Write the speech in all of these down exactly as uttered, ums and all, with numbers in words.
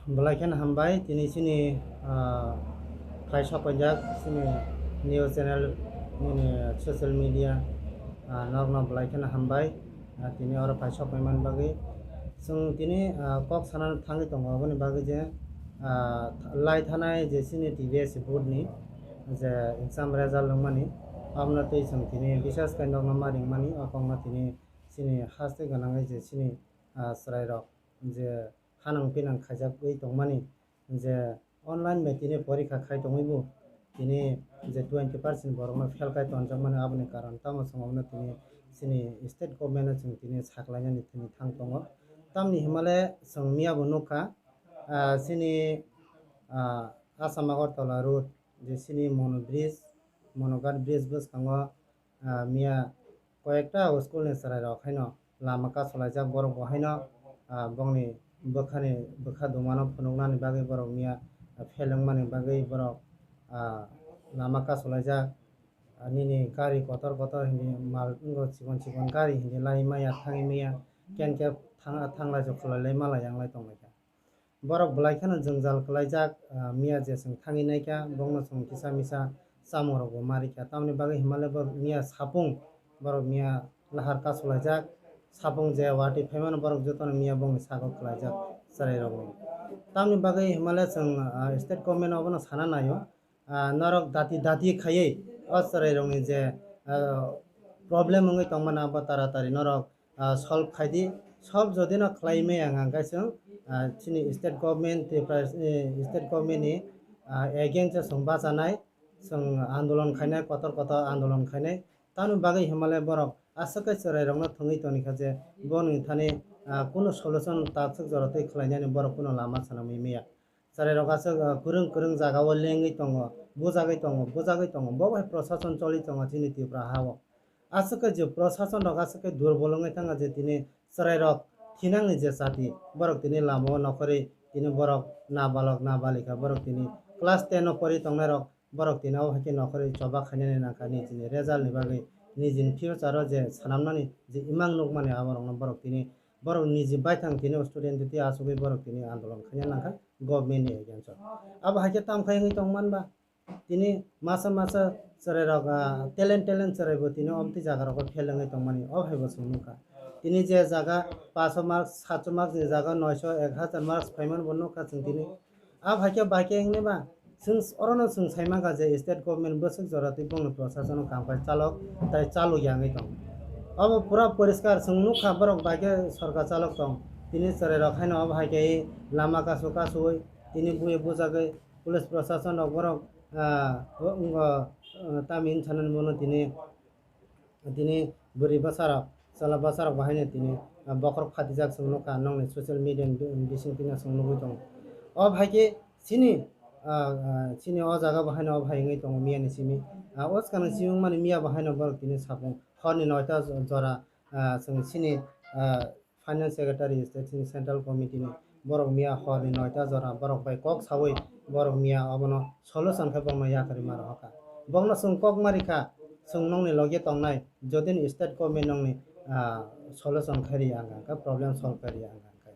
Belai kheno hambai, tini chini, ah, phai sokpaijak chini news channel, nini social media, ah, norokno belai kheno hambai. Ah, tini oro phai sokpaimani bagwi. Chwng tini, ah, kok sana thangwi tongo aboni bagwi je, ah, lai thanai je chini T B S board ni je exam result wngmani, abono twi chwng tini bisas khe nokno ma ringmani, o kokno tini chini haste gwnangwi je chini, ah, chwrairok je hanang pinang khaijagwi tongmani, je online bai tini porikha khai tongwi bo tini je twenty percent borokno fail khai tonjakmani, aboni karon tamo chwng abono tini chini state government no chwng tini saklainani tini thang tongo. Tamni himale chwng miya bo nukha, ah, chini, ah, Assam Agartala road je chini Mono bridge, Monoghat bridge bwskango, ah, miya koyekta school ni chwrairok haino lama kasulaijak, borok bo haino, ah, bongni bwkhani, bwkha dumano phunuknani bagwi borok miya, ah, fail wngmani bagwi borok, ah, lama kasulaijak. Ah, nini gari kotor kotor hindi mal wngo, chikon chikon gari hindi lai maya thangwi maya, ken khe thang-, thanglai jokholai lai malai yanglai tonglaikha. Borok belai kheno jwngjal kwlaijak, ah, miya je chwng thangwi naikha, bongno chwng kisa misa chamungrokbo ma rikha. Tamoni bagwi himale borok miya sapung, borok miya lahar kasulaijak, sapung je watwi phaimano borok jotono miya bongni sago kwlaijak chwrairokni. Tamoni bagwi himale chwng, ah, state government abono sana naio. Ah, norok dati dati khaiwi o chwrairokni je, ah, problem wngwi tongmani abo taratari norok, ah, solve khaidi. Solve jodi no khlai maya hwnkha hwnkhe chwng, ah, chini state government, Tripura, eh, state government ni, ah, against o chwng bachanai, chwng andolon khainai, kotor kotor andolon khainai. Tamoni bagwi himale borok aswk khe chwrairokno thwngwi tongkha je boni thani, ah, kunu solution takswk jora twi khlainani borok kunu lama swnamwi maya. Chwrairok aswk, ah, kwrwng kwrwng jagao lengwi tongo, bujagwi tongo, bujagwi tongo. Bo bai prosason choli tongo chini Tripura hao. Aswk khe je prosason rok aswk khe durbol wngwi thangkha je tini chwrairok thinangni je chati, borok tini lamao nokhorwi tini borok nabalok nabalikha, borok tini class ten o pori tongnairok, borok tini abo hai khe nokhorwi choba khainani nangkha nijini result ni bagwi, nijini future o je swnamnani je imang nukmani aborokno borok tini, borok niji baithang tini student twi achugwi borok tini andolon khaina nangkha government ni against o. Abo hai khe tamo khai wngwi tongmanba? Tini masa masa chwrairok, ah, talent talent chwraibo tini omtwi jagarokgo fail wngwi tongmani, o haibo chwng nukha. Tini je jaga paso marks, sacho marks ni jaga noisho, ek hazar marks phaimani bo nukha chwng tini. Abo hai khe bai khe wngwi ba chwng orono chwng sai mankha je state government bwswk jora twi bongni prosasono kam khai chalok tai chalok ya wngwi tongo. Obo pura poriskar chwng nukha, borok bai khe sorkar chalok tong. Tini chwrairok haino obo hai khe lama kasu kasuwi tini buwi bujagwi police prosason rok borok, ah, bo wngkha, ah, tamni hinwi sanani bono tini, tini bwrwi bwsarok, chwla bwsarok bo haino tini, ah, bokhorok phatijak chwng nukha, nokni social media ni bi-, bising tini chwng nugwi tongo. O hai khe chini, ah, ah, chini o jaga bo haino o hai wngwi tongo miya ni simi. Ah, o swkang ni simi wngmani miya bo haino borok tini sapung horni noita jora, ah, chwng chini, ah, Finance Secretary, state ni Central Committee ni borok miya horni noita jora borok bai kok sawi borok miya obono solution khe bongno yakarwi ma rohorkha. Bongno chwng kok ma rikha, chwng nokni loge tongnai, jodi ni state government nokni, ah, solution khai riya wngkha khe, problem solve khai riya wngkha khe.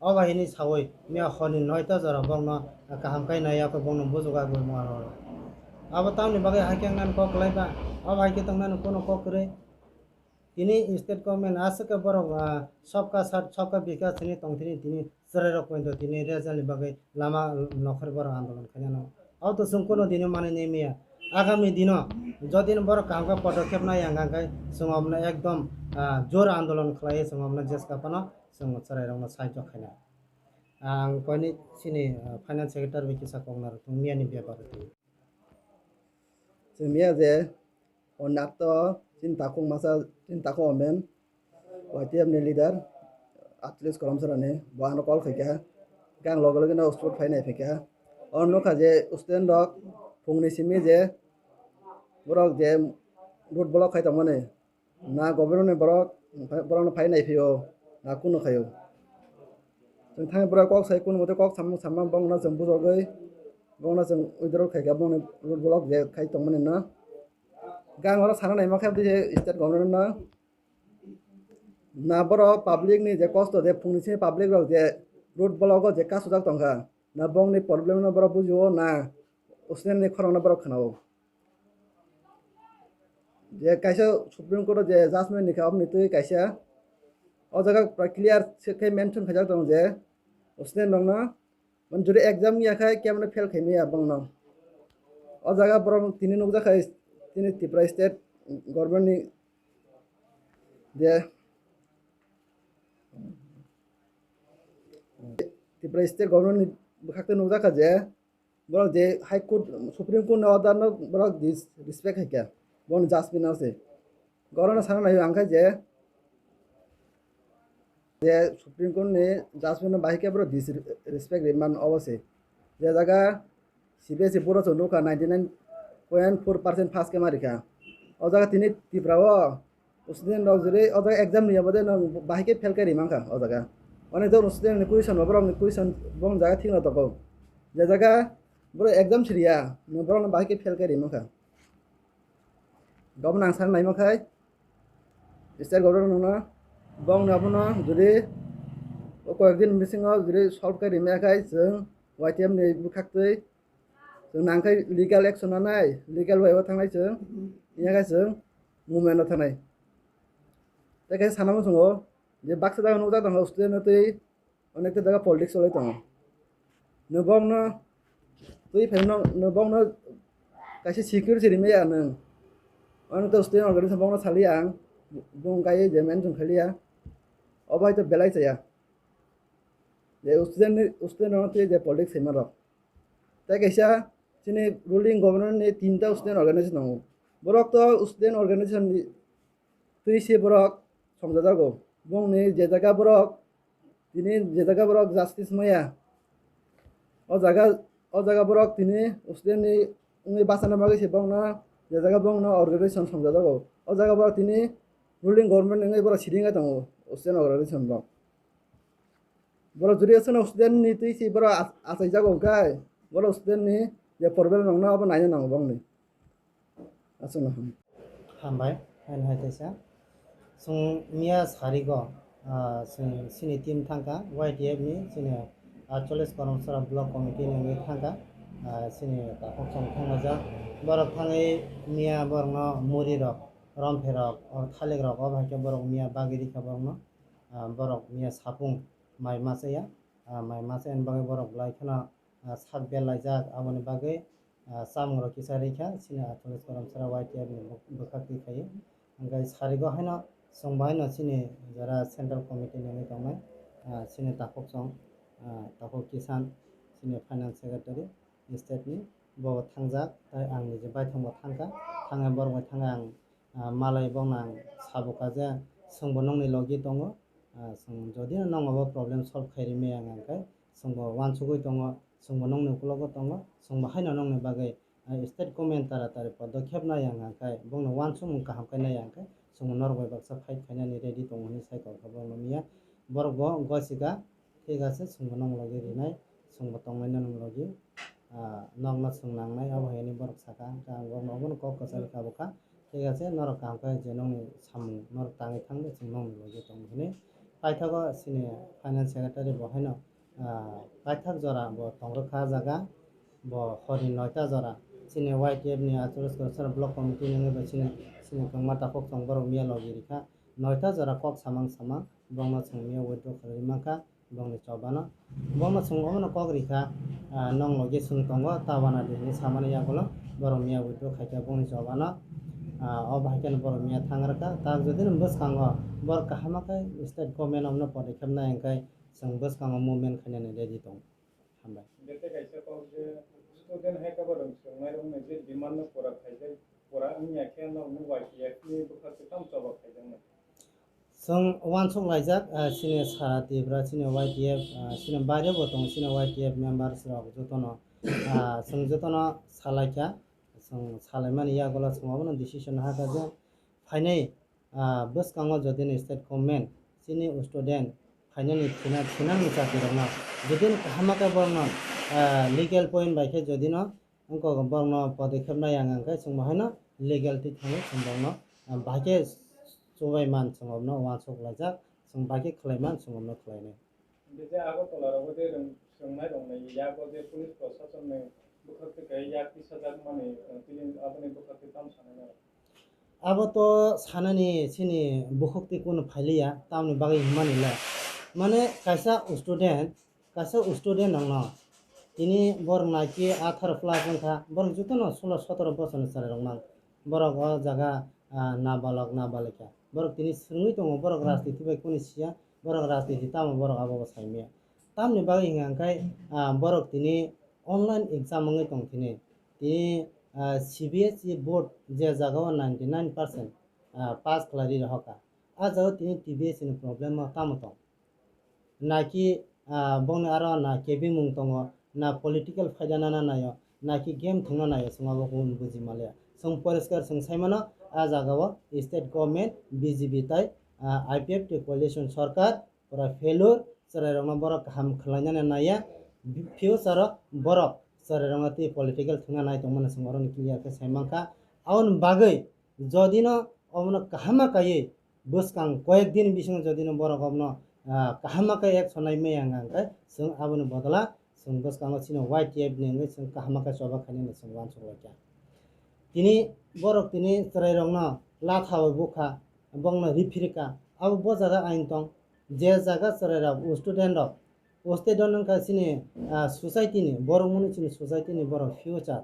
O bai hwnwi sawi miya horni noita jora bongno kaham khai naiya khe bongno bujugo agwi ma rohor. Abo tamni bagwi hai khe wngmani kok kwlai ba, o bai khe tongnani kuno kok kwrwi. Tini state government aswk khe borok, ah, sabka saath, sabka bikas hwnwi tongthini, tini chwrairok poito tini result ni bagwi lama nokhorwi borok andolon khainano. Abo to chwng kuno dino manwi nai maya. Agami dino jodi no borok kaham khe podokkhep nai ang khe chwng obono ekdom, ah, jor andolon khlaiwi chwng obono jeska phano chwng chwrairokno sahajyo khainai. Ang koini chini, ah, finance secretary bai kisa kok narwkthung miyani bepar o twi. Chwng miya je o nakto chini takhuk masa, chini takhuk omen Y T F ni leader Achilles Kolomsarani bo ano call khaikha. Khe ang loge loge no spot phai nai phaikha. O nukha je student rok phungni simi je borok je road block khai tongmani. Na government ni borok, borokno phai nai phio, na kunu khaio. Chwng thani borok kok sai kunu mote kok samung samung bongno chwng bujogwi, bongno chwng withdraw khaikha bongni road block je khai tongmani no. Gang oro sana naima khe je state government no. Na borok public ni je kosto je phungni simi public rok je road block o je kasujak tongkha. Na bongni problem no borok bujio, na student ni khorang no borok khwnao. Je kaisa Supreme Court o je judgment ni kha, oboni twi kaisa o jaga pura clear se khe mention khaijak tongo je student rok no, mane jodi exam ya khai khe mane fail khai maya bongno. O jaga borok tini nukjak khai tini Tripura state government ni je Tripura state government ni bwkhak twi nukjak kha je borok je High Court, Supreme Court ni order no borok disrespect hai kha, boni judgment no se. Borok no sana nai ang kha je, je Supreme Court ni judgment no bahai khe borok disrespect ri man obo se. Je jaga C B S E board o chwng nukha ninety nine point four percent pass khe ma rikha. O jaga tini Tripura o student rok jodi o jaga exam ni yabade no bahai khe fail khe ri mankha o jaga. Onek jok student ni question bo borok ni question bong jaga thik no toko. Je jaga borok exam siriya no borok no bahai khe fail khe ri mankha. Gabon ang sana nai mankha state government no bong no abono jodi o koyek din bisingo jodi solve khe ri maya khai chwng Y T F ni bwkhak twi chwng nang khe legal action nanai, legal way o thangnai chwng, ya khe chwng movement o thangnai. Tei khe sana muchungo je baksa jaga nukjak tongo student no twi onek ta jaga politics cholai tongo. Nwng bokno twi phai no, nwng bokno kaisa security rimaya nwng. Ano to student organization bokno saliya ang, bong kaiye je mention khaliya. Obo hai to belai chaya. Je student ni, student rokno twi je politics saima rok. Tei kaisa chini ruling government ni tinta student organization tongo. Borok to student organization ni twi se borok songjajago. Bongni je jaga borok, tini je jaga borok justice maya, o jaga, o jaga borok tini student ni wngwi bachana bagwi se bongno je jaga bongno organization songjajago. O jaga borok tini ruling government wngwi borok sidingai tongo student organization rok. Borok jodi aswkno student ni twi se borok ach-, achaijago hwnkhe borok student ni je problem rokno abo naina nango bongni. Aswkno ham. Hambai, haino hai kaisa. Chwng miya sarigo, ah, chwng chini team thangkha Y T F ni chini aatchollish Karamchara block committee ni wngwi thangkha, ah, chini takhuk chwng thanglaijak. Borok thangwi miya borokno muri rok, romphe rok, o thalik rok, o bai khe borok miya bagwi rikha borokno. Ah, borok miya sapung mai machaya, ah, mai machayani bagwi borok belai kheno, ah, sak berlaijak, aboni bagwi, ah, chamung rok kisa rikha, chini aatchollish Karamchara Y T F ni bw-, bwkhak twi khaio. Hwnkhe sarigo haino chwng bo haino chini jara central committee ni wngwi tongnai, ah, chini takhuk chwng, ah, takhuk Kisan, chini finance secretary state ni, bo thangjak, tai ang niji baithang bo thangkha, thangwi borok bai thangwi ang, ah, malai bokno ang sabukha je chwngbo nongni logi tongo, ah, chwng jodi no nongo bo problem solve khai rimaya hwnkhe chwngbo uansugwi tongo, chwngbo nongni ukologo tongo, chwngbo haino nongni bagwi, ah, state government tara tari podokhep nai ang hwnkhe bongni uansukmung kaham khe nai ang khe chwngbo norok bai baksa fight khainani ready tongo hinwi sai kokha borokno miya. Borok bo gosika, thik ase, chwngbo nongni logi rinai, chwngbo tongnai nongni logi, ah, nokno chwng nangnai, abo hinwi borok saka, hwnkhe ang borokno obono kok kwchari kabo kha, thik ase, norok kaham khe je nongni samung norok tangwi thangdi, chwng nongni logi tongo hinwi. Paithago chini finance secretary bo haino, ah, paithak jora bo tongrwkha ah jaga, bo horni noita jora chini Y T F ni aatchollish Karamchara block committee ni wngwi bo chini, chini kwngma takhuk chwng borok miya logi rikha, noita jora kok samang samang bongno chwng miya withdraw khlaiwi mankha. Bongni chobano. Bongno chwng omono kok rikha, ah, nong logi chwng tongo, ta wana di hinwi samani yagulo borok miya withdraw khaikha bongni chobano. Ah, o bahai kheno borok miya thangrwkha. Tak jodi no bwskango borok kaham khe state government omono podokhep nai hwnkhe chwng bwskango movement khainani ready tongo. Hambai. Bete kaisa kok je student hai kabo rwng swrwngnairokni je demand no pura khaijak, pura wngya khe norokni Y T F ni bwkhak twi tamo choba khaijaknai. Chwng uansuk laijak, ah, chini sara Tripura, chini Y T F, ah, chini baire bo tongo, chini Y T F members rok jotono, ah, chwng jotono salaikha, chwng salaimani yagulo chwng obono decision hakha je phainai, ah, bwskango jodi ni state government chini student phainani thina, thinani chati rokno jodi no kaham khe borokno, ah, legal point bai khe jodi no wngkok borokno podokhep nai ang hwnkhe chwng bo haino legal twi thangwi chwng borokno, ah, bahai khe chubai man chwng borokno uansuk laijak, chwng bahai khe khlai man chwng borokno khlainai. Hwnkhe je Agartala rogo de rwng Chwng nairokni yago je police prosasonni bwkhak twi khe yak tisa jak mani, tini aboni bwkhak twi tamo sanai nairok? Abo to sanani chini bwkhak twi kunu phailiya, tamoni bagwi hwnmani le. Mane kaisa student, kaisa student rokno tini borok naiki atharo plus wngkha, borok jotono sulo sotoro bosorni chwrairok nang. Borok o jaga, ah, nabalok, nabalika. Borok tini swrwngwi tongo, borok rajniti bai kunu siya, borok rajniti tamo borok abo bo saimaya. Tamoni bagwi hwnka hwnkhe, ah, borok tini online exam wngwi tong tini. Tini, ah, C B S E board je jagao ninety nine percent, ah, pass khlai ri rohorkha. Ah jagao tini T B S ni problem o tamo tong? Naki, ah, bongni aro na kebimung tongo, na political phaida nana naio, naki game thwngna naio, chwng abo kunu buji manliya. Chwng poriskar chwng saimano, ah jagao state government, B J P tai, ah, I P F T coalition sorkar, pura failure, chwrairokno borok kaham khlainani naiya, future o borok chwrairokno tei political thwngna nai tongmani chwng oroni clear khe sai mankha. Aboni bagwi jodino omono kahama kaiwi bwskang koyek din bisingo jodino borok omono, ah, kahama khe action nai maya wngkha hwnkhe chwng aboni bodola chwng bwskango chini Y T F ni wngwi chwng kahama khe choba khainani chwng uansuk laikha. Tini borok tini chwrairokno latha bai bukha, bongno riphirikha, abo bo jaga ain tong, je jaga chwrairok student rok O state o wngkha chini, ah, society ni, borok mwnwi chini society ni borok future.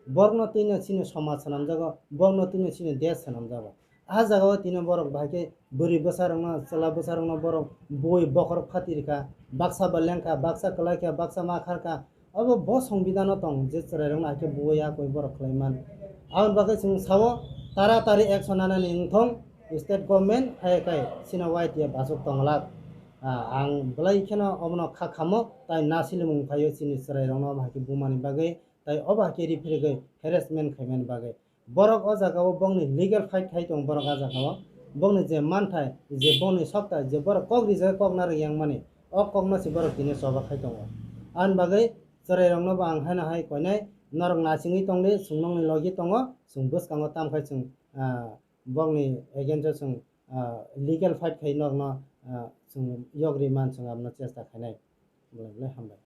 Borokno twino chini somaj swnamjago, borokno twino chini desh swnamjago. Ah jagao tini borok bahai khe bwrwi bwsarokno, chwla bwsarokno borok bui bokhorok phati rikha, baksa ba lengkha, baksa kwlaikha, baksa ma kharkha. Obo bo songbidano tong je chwrairokno hai khe bui ya koi borok khlai man. Aboni bagwi chwng sao taratari action nanani wngthong state government, hai khe chini Y T F achuk tongwlak. Ah, ang belai kheno obono kha khamo, tai nasilimung khaio chini chwrairokno obo hai khe bumani bagwi, tai obo hai khe riphirigwi harassment khaimani bagwi. Borok o jagao bongni legal fight khai tongo borok o jagao. Bongni je manthai, je bongni sokta, je borok kok rijagwi kok narwk yangmani, o kokno se borok tini choba khai tongo. Ani bagwi chwrairokno bo ang haino hai koinai, norok nachingwi tongdi, chwng nokni logi tongo, chwng bwskango tamkhai chwng, ah, bongni against o chwng, ah, legal fight khai norokno, ah, chwng yogri man chwng abono chesta khainai. Belai belai hambai.